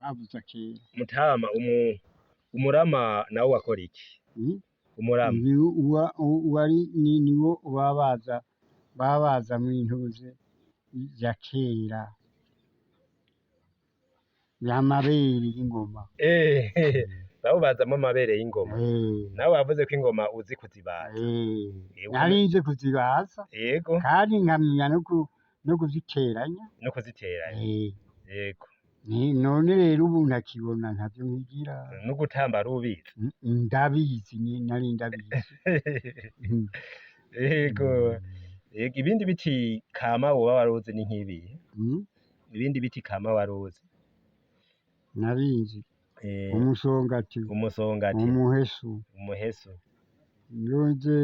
Bavuza kera. Mutama umurama nawo wakora iki? Mm? Umurama. Ni uwari niwo babaza, babaza mu ntuze ya kera y'amabere y'ingoma. Bawubazamwo amabere y'ingoma. Eh, Nawe wavuze ko ingoma uzi kuzibaza. Eh, Yego. Nari nzi kuzibaza kandi nkamenya no kuziteranya. No kuziteranya. Eh, Yego. None rero ubu ntakibona, ntavyo nkigira. No gutamba rubizi. Ndabizi, nari ndabizi. Yego. Yego, ibindi biti kama woba waruzi ni nk'ibihe? Ibindi biti kama waruzi? Narinzi umusongati, Umusongati. Umuhesu, Umuhesu. nonze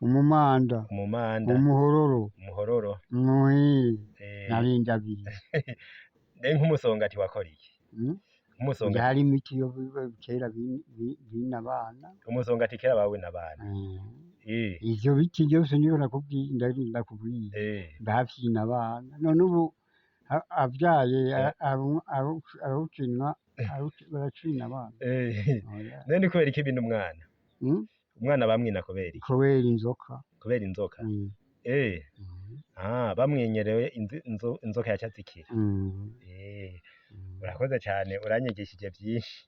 umumanda, Umumanda. Umuhororo, Umuhororo. Umuhiri, nari ndabizi. Ne nk'umusongati wakora iki? Nk'umusongati. Yari imiti yo kera bina abana. Umusongati kera bawe n'abana. Ivyo biti vyose niyo nakubwiye, ndakubwiye. Ndavyina abana, none ubu avyaye arawukina, baracina abana. Oya. None kubera iki bina umwana? Umwana bamwina kubera iki? Kubera inzoka. Kubera inzoka. Ah, bamwenyerewe inzoka yaca zikira. Urakoze cyane, uranyigishije byinshi.